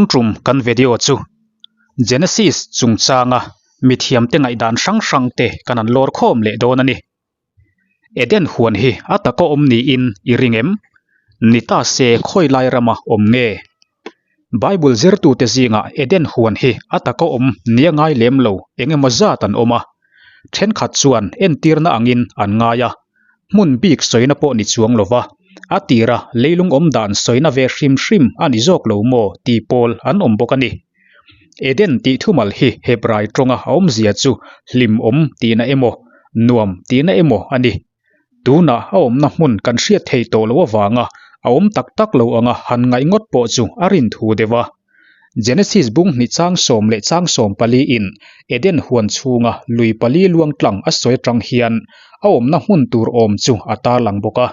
Tun tum kan video chu Genesis chungchanga mithiamte ngaihdan hrang hrangte kan han lawr khawm leh dawn a ni. Eden huan hi a taka awm niin i ring em? Ni ta se khawi lai rama awm nge? Bible zirtute zingah Eden huan hi a taka awm nia ngai lem lo eng emaw zat an awm a. Thenkhat chuan entirna angin an ngai a, hmun bik sawina pawh ni chuang lova, a tira leilung awm dan sawina ve hrim hrim a ni zawk lo maw tih pawl an awm bawk a ni. Eden tih thumal hi Hebrai tawnga a awmzia chu hlimawm tihna emaw, nuam tihna emaw a ni. Tunah a awmna hmun kan hriat thei tawh loh avanga a awm tak tak lo anga han ngaih ngawt pawh chu a rin thu deuh a. Genesis bung hnih chang sawm leh chang sawm pali in Eden huan chhunga lui pali luang tlang a sawi atang hian a awmna hmun tur awm chu a tarlang bawk a.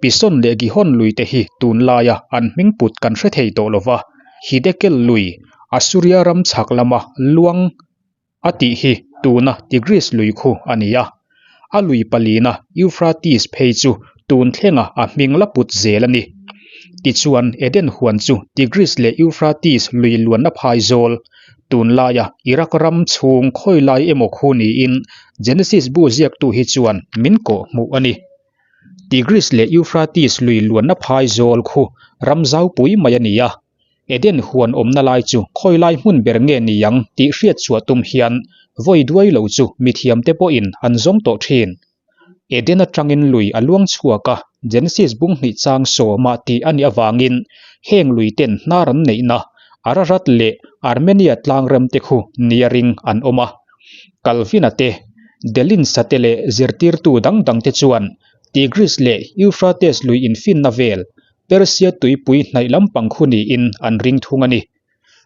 Pison leh Gihon lui te hi tunlaia an hming put kan hre thei tawh lova, Hidekel lui, Assuria ram chhak lama luang a tih hi tuna Tigris lui khu a ni a. A lui palina Euphrates phei chu tun thlenga a hming la put zel a ni. Tichuan, Eden huan chu Tigris leh Euphrates lui luanna phai zawl, tunlaia Iraq ram chhung khawi lai emaw khu niin Genesis bu ziaktu hi chuan min kawh hmuh a ni. Tigris leh Euphrates lui luanna phai zawl khu ram zaupui mai a ni a. Eden huan awmna lai chu khawi lai hmun ber nge ni ang tih hriat chhuah tum hian vawi duai lo chu mithiamte pawhin an zawng tawh thin. Eden atangin lui a luang chhuak a, Genesis bung hnih chang sawma tih a nih avangin heng lui ten hnar an neihna Ararat leh Armenia tlangrem te khu nia ring an awm a. Calvin-a te, Delins-a te leh zirtirtu dang dang te chuan Tigris leh Euphrates lui infinna vel Persia tuipui hnaih lampang khu niin an ring thung a ni.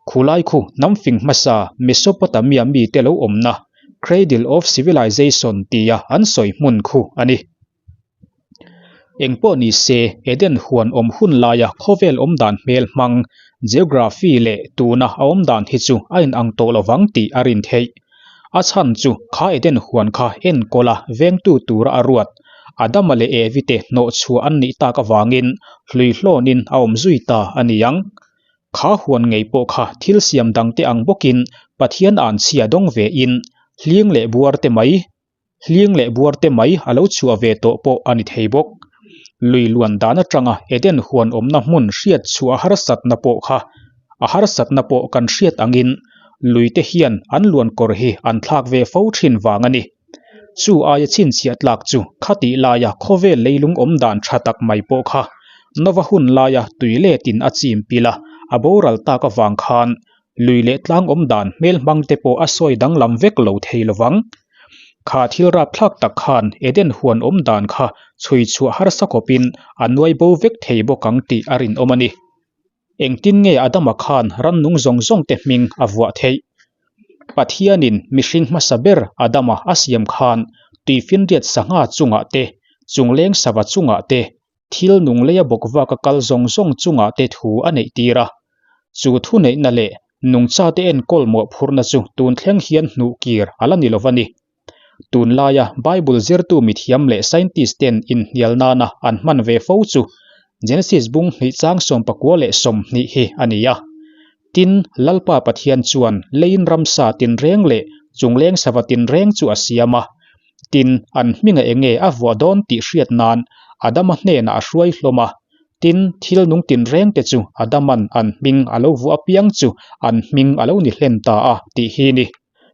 Khulai khu hnam fing hmasa Mesopotamia mite lo awmna Cradle of Civilization tia an sawi hmun khu a ni. Engpawh ni se, Eden huan awm hun laia khawvel awm dan hmel hmang, geography, leh tuna a awm dan hi chu a inang tawh lovang tih a rin theih. A chhan chu kha Eden huan kha enkawla vengtu tura a ruat Adama leh Evi te hnawh chhuah an nih tak avangin hlui hlawnin a awm zui ta a ni ang. Kha huan ngei pawh kha thil siam dangte ang bawkin Pathian anchhia dawng vein hling leh buar te mai hling leh buar te mai a lo chhuah ve tawh pawh a ni thei bawk. Lui luan dan atanga Eden huan awmna hmun hriat chhuah a harsatna pawh kha a harsatna pawh kan hriat angin lui te hian an luan kawr hi an thlak ve fo thin vang a ni. Chu aia chhinchhiah tlak chu khatih laia khawvel leilung awm dan tha tak mai pawh kha Nova hun laia tui letin a chim pil a, a boral tak avang khan lui leh tlang awm dan hmel hmang te pawh a sawi danglam vek lo thei lovang. Kha thil rapthlak tak khan Eden huan awm dan kha chhui chhuah harsa khawpin a nuai bo vek thei bawk ang tih a rinawm a ni. Engtin nge Adama khan rannung zawng zawng te hming a vuah theih? Pathianin mihring hmasa ber Adama a siam khan tuifinriat sangha chungah te, chungleng sava chungah te, thil nung leia bawk vaka kal zawng zawng chungah te thu a neih tir a. Chu thu neihna leh nungchate enkawl mawhphurhna chu tun thleng hian hnuh kir a la ni lo va ni. Tunlaia Bible zirtu mithiam leh scientist ten inhnial nana an hman ve fo chu Genesis bung hnih chang sawmpakua leh 20 hi a ni a. Tin, Lalpa Pathian chuan leiin ramsa tinreng leh chungleng sava tinreng chu a siam a. Tin, an hminga enge a vuah dawn tih hriat nan Adama hnenah a hruai hlawm a. Tin, thil nung tinreng te chu Adaman an hming a lo vuah apiang chu an hming a lo ni hlen ta a tih hi ni.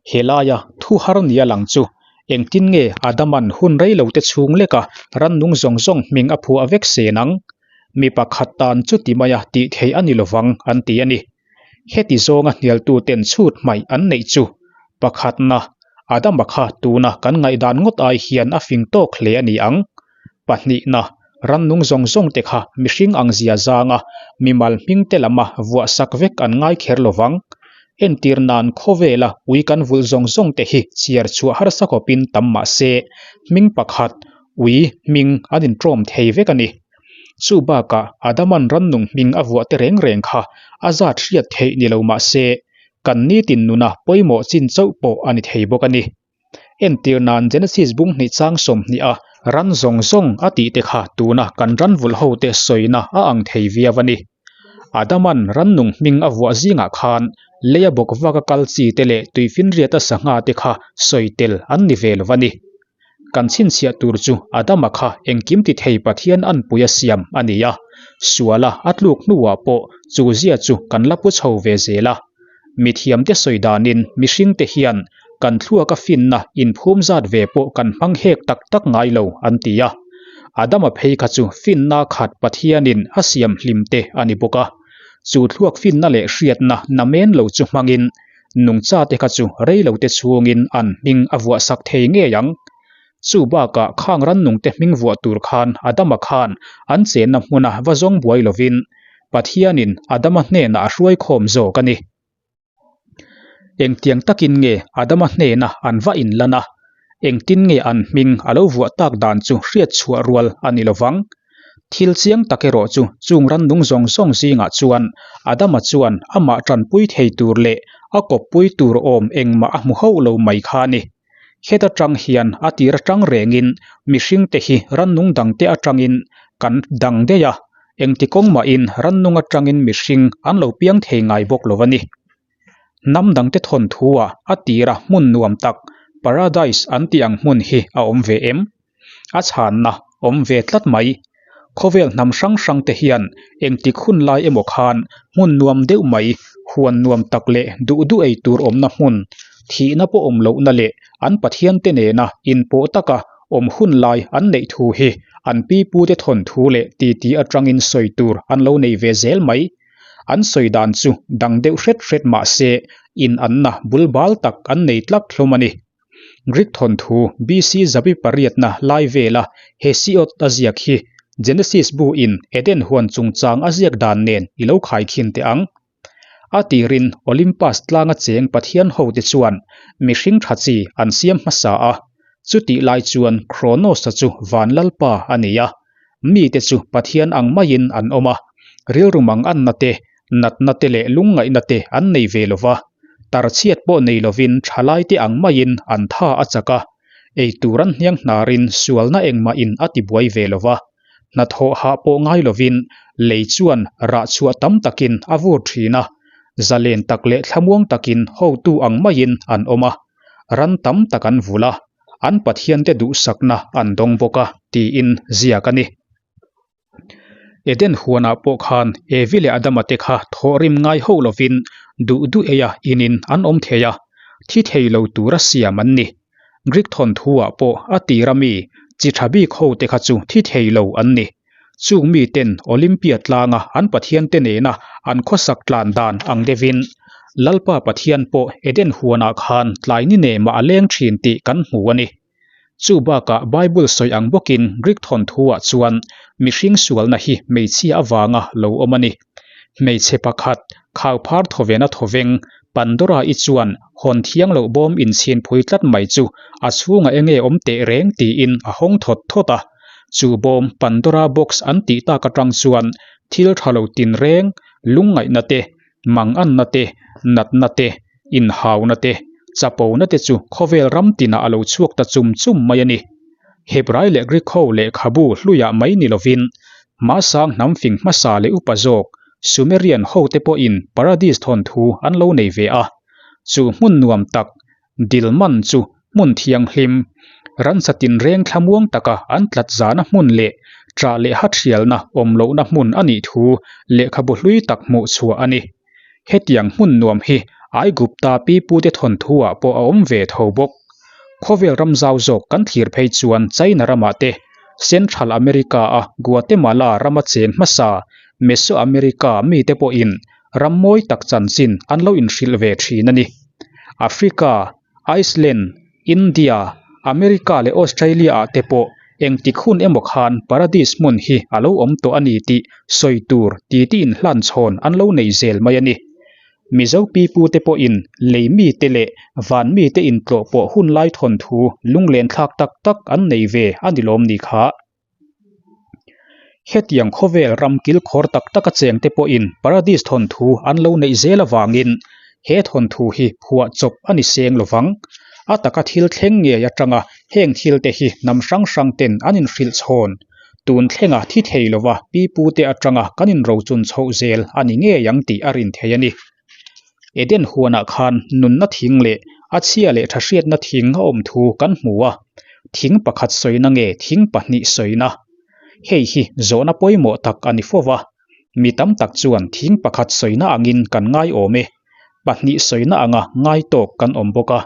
He laia thu har nia lang chu engtin nge Adaman hun rei lo te chhung leka rannung zawng zawng hming a phuah vek sen ang? Mi pakhat tan chuti maia tih theih a ni lovang an ti a ni. Heti zawnga hnialtu ten chhut hmaih an neih chu pakhatna Adama kha tuna kan ngaihdan ngawt ai hian a fing tawk hle a ni ang. Pahnihna, rannung zawng zawng te kha mihring ang zia zanga mimal hming te lama vuah sak vek an ngai kher lovang. Entir nan khawvela ui kan vulh zawng zawng te hi chhiar chhuah harsa khawpin tam mah se, hming pakhat, ui hming an inṭawm thei vek a ni. Chu bakah Adaman rannung hming a vuah te reng reng kha a zat hriat theih ni lo mah se, kan nitin nuna pawimawh chin chauh pawh a ni thei bawk a ni. Entir nan Genesis bung hnih chang 20 a ran zawng zawng a tih te kha tuna kan ran vulh ho te sawina a ang thei viau a ni. Adaman rannung hming a vuah zingah khan leia bawk vaka kal chi te leh tuifinriata sangha te kha sawi tel an ni ve lo a ni. Kan chhinchhiah tur chu Adama kha engkim ti thei Pathian anpui a siam a ni a, suala a tluk hnuah pawh chu zia chu kan la pu chho ve zel a. Mithiamte sawi danin mihringte hian kan thluaka finna inphum zat ve pawh kan hmang hek tak tak ngai lo an ti a. Adama phei kha chu finna khat Pathianin a siam hlim te a ni bawk a. Chu thluak finna leh hriatna namen lo chu hmangin nungcha te kha chu rei lo te chhungin an hming a vuah sak thei ngei ang. Chu bakah khang rannungte hming vuah tur khan Adama khan an chenna hmuna va zawng buai lovin Pathianin Adama hnenah a hruai khawm zawk a ni. Engtiang takin nge Adama hnena an va inlan a, engtin nge an hming a lo vuah tak dan chu hriat chhuah rual a ni lovang. Thil chiang tak erawh chu chung rannung zawng zawng zingah chuan Adama chuan amah tanpui thei tur leh a kawppui tur awm engmah a hmu hauh lo mai kha a ni. Heta tang hian a tir atang rengin mihringte hi rannung dangte atangin kan dang daih a, engti kawng mahin rannung atangin mihring an lo piang thei ngai bawk lo a ni. Hnam dangte thawnthu-ah a tira hmun nuam tak Paradise an tih ang hmun hi a awm ve em? A chhanna awm ve tlat mai. Khawvel hnam hrang hrang te hian engtik hun lai emaw khan hmun nuam deuh mai, huan nuam tak leh duh duh ei tur awmna hmun, thihna pawh awm lohna leh an Pathian te nena inpawh taka awm hun lai an neih thu hi an pipute thawnthu leh titi atangin sawi tur an lo nei ve zel mai. An sawi dan chu dang deuh hret hret mah se inanna bul bal tak an nei tlat hlawm a ni. Greek thawnthu BC zabi pariatna lai vela Hesiod a ziak hi Genesis bu in Eden huan chungchang a ziak dan nen i lo khaikhin teh ang. A tirin Olympus tlanga cheng pathian hote chuan mihring tha chi an siam hmasa a, chutih lai chuan Kronos-a chu van lalpa a ni a, mite chu pathian ang maiin an awm a, rilru manganna te Natna te leh lungngaihna te an nei ve lo va, tarchhiat pawh nei lovin thalaite ang maiin an tha a chak a, ei tur an hniang hnarin sualna engmahin a tibuai ve lo va, hnathawh hah pawh ngai lovin lei chuan rah chhuah tam takin a vur thin a, zalen tak leh thlamuang takin hotu ang maiin an awm a, ran tam tak an vulh a, an Pathiante duhsakna an dawng bawk a, tiin ziak a ni. Eden huanah pawh khan Evi leh Adama te kha thawhrim ngai hauh lovin duh duh eia inin an awm thei a, thi thei lo tura siam an ni. Greek thawnthu-ah pawh a tira mi chi tha bik ho te kha chu thi thei lo an ni. Chung miten Olympia tlanga an pathiante nena an khawsak tlan dan ang deuhin Lalpa Pathian pawh Eden huanah khan tlai ni nemah a leng thin tih kan hmu a ni. Chu bakah Bible sawi ang bawkin Greek thawnthu-ah chuan mihring sualna hi hmeichhia avanga lo awm a ni. Hmeichhe pakhat, khauphar thawvena thawveng, Pandora-i chuan hawn thiang loh bawm inchhinphui tlat mai chu a chhungah enge awm teh reng tiin a hawng thawt thawt a. Chu bawm Pandora box an tih tak atang chuan thil tha lo tinreng, lungngaihna te, Manganna te, natna te, inhauna te, chapona te chu khawvel ram tinah a lo chhuak ta chum chum mai a ni. Hebrai leh Greek ho lehkhabu hluiah mai ni lovin, hmasang hnam fing hmasa leh upa zawk, Sumerian hote pawhin paradis thawnthu an lo nei ve a. Chu hmun nuam tak, Dilman chu hmun thianghlim, ransa tinreng thlamuang taka an tlat zahna hmun leh ṭah leh hathialna awm lohna hmun a nih thu lehkhabu hlui tak hmuh chhuah a ni. Hetiang hmun nuam hi Aigupta pipute thawnthu-ah pawh a awm ve tho bawk. Khawvel ram zau zawk kan thlir phei chuan China ramah te, Central America-a Guatemala rama cheng hmasa Mesoamerica mite pawhin ram mawi tak chanchin an lo inhrilh ve thin a ni. Africa, Iceland, India, America leh Australia ah te pawh engtik hun emaw khan paradis hmun hi a lo awm tawh a ni tih sawi tur titi inhlan chhawn an lo nei zel mai a ni. Mizo pipute pawhin lei mite leh van mite intlawh pawh hun lai thawnthu lunglen thlak tak tak an nei ve a ni lawm ni kha. Hetiang khawvel ram kilkhawr tak taka chengte pawhin Paradis thawnthu an lo neih zel avangin he thawnthu hi phuah chawp a ni seng lovang. A taka thil thleng ngei atanga heng thilte hi hnam hrang hrang ten an inhrilh chhawn. Tun thlenga thi thei lova pi pute atanga kan inrochun chhoh zel a ni ngei ang tih a rin thei a ni. Eden huanah khan nunna thing leh a chhia leh tha hriatna thing a awm thu kan hmu a, thing pakhat sawina nge thing pahnih sawina? Hei hi zawhna pawimawh tak a ni fo va, mi tam tak chuan thing pakhat sawina angin kan ngai awm e, pahnih sawina anga ngai tawk kan awm bawk a.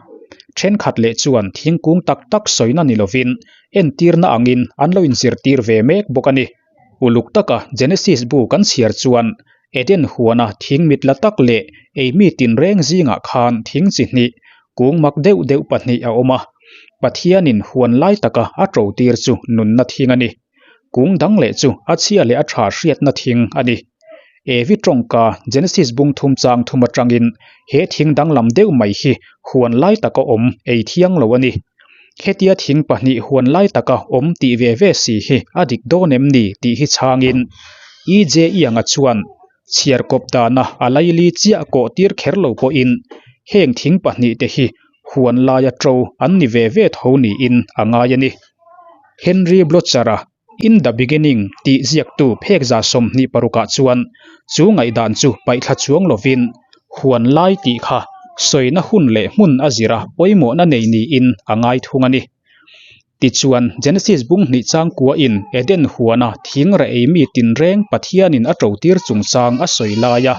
Thenkhat leh chuan thingkung tak tak sawina ni lovin entirna angin an lo inzirtir ve mek bawk a ni. Uluk taka Genesis bu kan chhiar chuan Eden huana thing mit la tak leh ei mi tinreng zingah khan thing chi hnih, kung mak deuh deuh pahnih a awm a. Pathianin huan lai taka a ṭo tir chu nunna thing a ni. Kung dang leh chu a chhia leh a ṭha hriatna thing a ni. Evi ṭawngka Genesis bung thum chang thum aṭangin he thing danglam deuh mai hi huan lai taka awm ei thiang lo a ni. Hetia thing pahnih huan lai taka awm tih ve ve si hi a dik dawn em ni tih hi chhangin EJ Ianga chuan chhiar kawp dana a laili chiah kawh tir kher lo pawhin heng thing pahnih te hi huan laia ṭo an ni ve ve tho niin a ngai a ni. Henry Blotcher-a In the Beginning tih ziaktu phek 26 ah chuan chu ngaihdan chu paihthla chuang lovin huan lai tih kha sawina hun leh hmun a zira pawimawhna nei niin a ngai thung a ni. Tichuan, Genesis bung hnih changkuain Eden huana thing reh ei mi tinreng Pathianin a ṭotir chungchang a sawi laia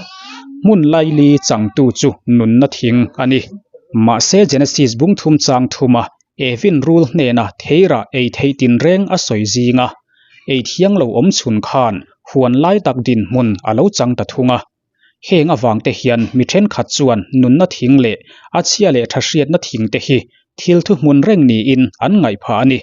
hmun laili changtu chu nunna thing a ni. Mahse, Genesis bung thum chang thuma Evin rul hnena theirah ei theih tinreng a sawi zing a, ei thiang lo awm chhun khan huan lai tak dinhmun a lo chang ta thung a. Heng avang te hian mi thenkhat chuan nunna thing leh a chhia leh tha hriatna thing te hi thil thuhmun reng niin an ngaih phah a ni.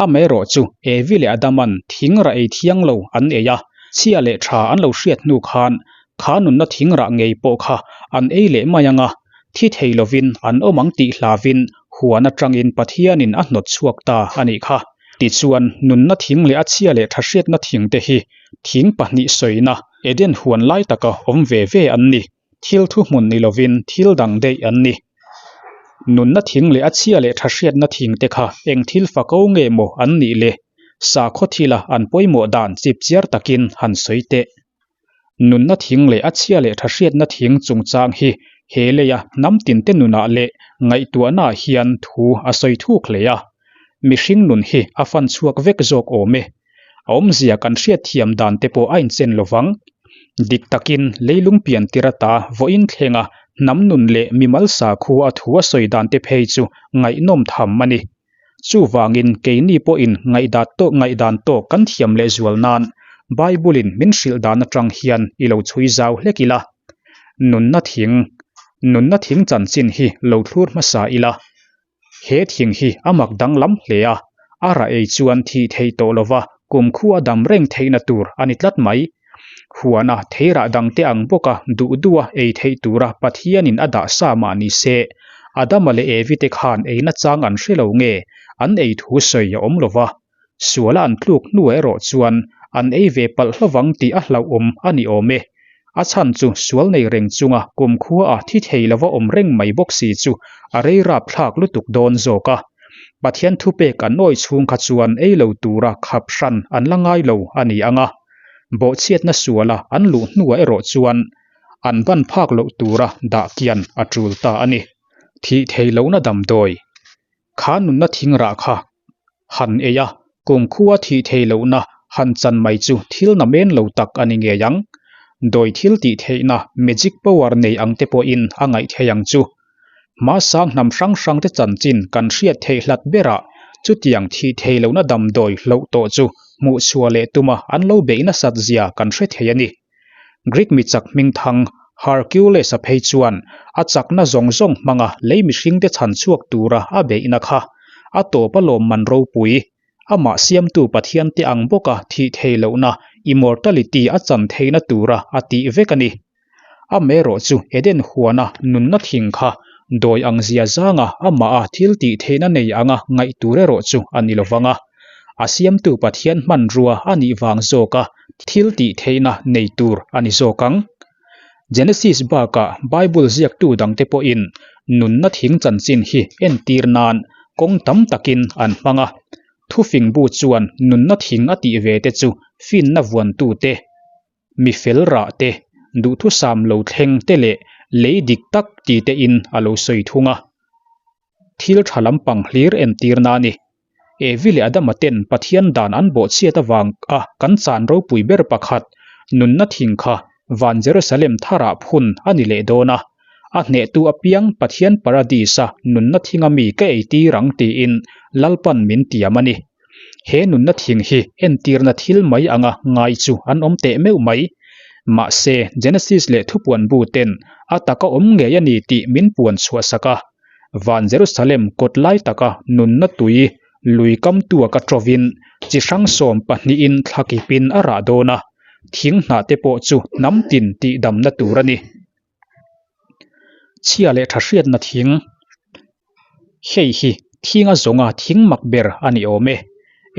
Amaherawh chu Evi leh Adaman thing rah ei thiang lo an ei a, chhia leh tha an lo hriat hnu khan kha nunna thing rah ngei pawh kha an ei leh mai ang a, thi thei lovin an awm ang tih hlavin huan atangin Pathianin a hnawt chhuak ta a nih kha. Tichuan, nunna thing leh a chhia leh tha hriatna thing te hi thing pahnih sawina Eden huan lai taka awm ve ve an ni. Thil thuhmun ni lovin thil dang daih an ni. Nunna thing leh a chhia leh tha hriatna thing te kha eng thil fako nge maw an nih le? Sakhaw thila an pawimawh dan chipchiar takin han sawi teh. Nunna thing leh a chhia leh tha hriatna thing chungchang hi he leia hnam tinte nunah leh ngaihtuahnaah hian thu a sawi thuk hle a. Mihring nun hi a fan chhuak vek zawk awm e. A awmzia kan hriatthiam dan te pawh a inchen lo vang. Dik takin leilung pian tir ata vawiin thlenga hnam nun leh mimal sakhua a thu a sawi dan te phei chu ngaihnawm tham a ni. Chuvangin keini pawhin ngaihdat tawk ngaihdan tawk kan thiam leh zual nan Bible-in min hrilh dan atang hian i lo chhui zau hlek ila. Nunna thing Nunna thing chanchin hi lo thlur hmasa ila. He thing hi a mak danglam hle a, a rah ei chuan thih theih tawh lova kumkhua dam reng theihna tur a ni tlat mai. Huana theirah dangte ang bawka duh duha ei theih tura Pathianin a dah sa mah ni se, Adama leh Evi te khan eina chang an hre lo nge an ei thu sawi a awm lo va, suala an tluk hnuah erawh chuan an ei ve palh hlovang tih a hlauhawm a ni awm e. A chhan chu sual nei reng chunga kumkhua a thi thei lova awm reng mai bawk si chu a rei rapthlak lutuk dawn zawk a. Pathian thupek an awi chhung kha chuan ei lo tura khap hran an la ngai lo a ni ang a. Bawhchhiatna suala an luh hnuah erawh chuan an ban phak loh tura dah kian a tul ta a ni. Thih thei lohna damdawi kha nunna thing rah kha han ei a, kumkhua thih thei lohna han chan mai chu thil na men lo tak a ni ngei ang. Dawi thil tih theihna magic power nei ang te pawhin a ngaih thei ang chu. Hmasang hnam hrang hrang te chanchin kan hriat theih hlat berah chutiang thih thei lohna damdawi hloh tawh chu hmuhchhuah leh tuma an lo beih nasat zia kan hre thei a ni. Greek mi chak hmingthang Hercules-a phei chuan a chakna zawng zawng hmanga lei mihringte chhan chhuak tura a beihna kha a tawp a lawmman ropui, amah siamtu Pathiante ang bawka thih thei lohna immortality a chan theihna tura a tih vek a ni. Amaherawh chu Eden huana nunna thing kha dawi ang zia zanga amaha thil tih theihna nei anga ngaih tur erawh chu a ni lovang a. A siamtu Pathian hmanrua a nih vang zawka thil tih theihna nei tur a ni zawk ang. Genesis bakah Bible ziaktu dangte pawhin nunna thing chanchin hi entir nan kawng tam takin an hmang a. Thufing bu chuan nunna thing a tih ve te chu finna vuantu te, mi fel rah te, duhthusam lo thleng te leh lei dik tak ti te in a lo sawi thung a. Thil tha lampang hlir entirna a ni. Evi leh Adama ten Pathian dan an bawhchhiat avang a kan chan ropui ber pakhat, nunna thing kha van Jerusalem tharah phun a ni leh dawn a. A hnehtu apiang Pathian Paradis-a nunna thinga mi ka eitir ang tiin Lalpan min tiam a ni. He nunna thing hi entirna thil mai anga ngai chu an awm teh meuh mai. Mahse, Genesis leh Thupuan bu ten a taka awm ngei a ni tih min puan chhuah sak a. Van Jerusalem kawt lai taka nunna tui lui kam tuaka ṭovin chi hrang sawm pahnihin thla kipin a rah dawn a, thing hnah te pawh chu hnam tin tihdamna tur a ni. Chhia leh tha hriatna thing, Hei hi thinga zawnga thing mak ber a ni awm e.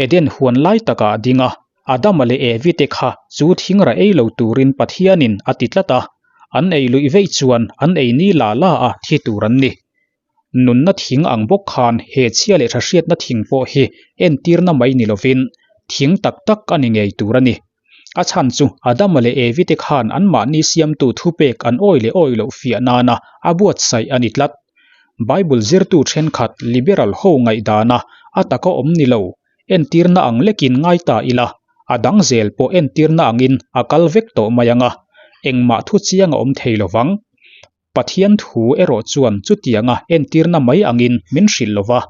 Eden huan lai takah a ding a, Adama leh Evi te kha chu thing ra ei lo turin Pathianin a ti tlat a, an ei luih veih chuan an ei ni la la a thi tur an ni. Nunna thing ang bawk khan he chhia leh tha hriatna thing pawh hi entirna mai ni lovin thing tak tak a ni ngei tur a ni. A chhan chu Adama leh Evi te khan anmahni siamtu thupek an awi leh awi loh fiah nana a buatsaih a ni tlat. Bible zirtu thenkhat liberal ho ngaihdana a taka awm ni lo, entirna ang lekin ngai ta ila, a dang zel pawh entirna angin a kal vek tawh mai ang a, engmah thu chiang a awm thei lovang. Pathian thu erawh chuan chutianga entirna mai angin min hrilh lo va,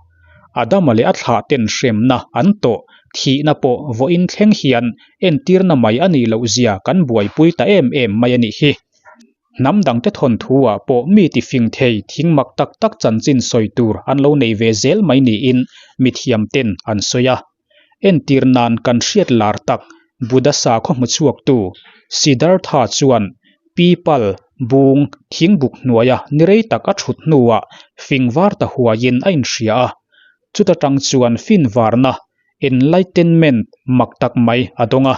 Adama leh a thlahten hremna an tawh thihna pawh vawiin thleng hian entirna mai a nih loh zia kan buaipui ta em em mai a nih hi. Hnam dangte thawnthu-ah pawh mi ti fing thei thing mak tak tak chanchin sawi tur an lo nei ve zel mai niin mithiamten an sawi a. Entir nan kan hriat lar tak Buddha sakhaw hmuchhuaktu Siddhartha chuan Pipal, bung, thingbuk hnuaia ni rei tak a thut hnuah fing var ta huaiin a inhria a. Chuta tang chuan fin varna, enlightenment, mak tak mai a dawng a.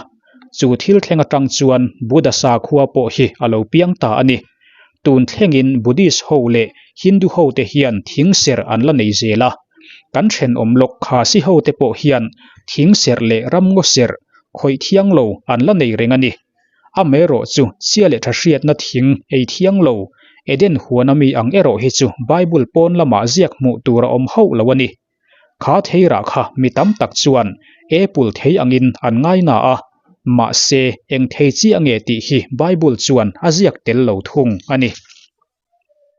Chu thil thleng atang chuan Buddha sakhua pawh hi a lo piang ta a ni. Tun thlengin Buddhist ho leh Hindu hote hian thing serh an la nei zel a. Kan thenawm lawk Khasi hote pawh hian thing serh leh ramngaw serh khawih thiang lo an la nei reng a ni. Amaherawh chu chhia leh tha hriatna thing ei thiang lo, Eden huana mi ang erawh hi chu Bible pawn lamah ziak hmuh tur a awm hauh lo a ni. Kha theirah kha mi tam tak chuan apple thei angin an ngai na a, mahse eng thei chiah nge tih hi Bible chuan a ziak tel lo thung a ni.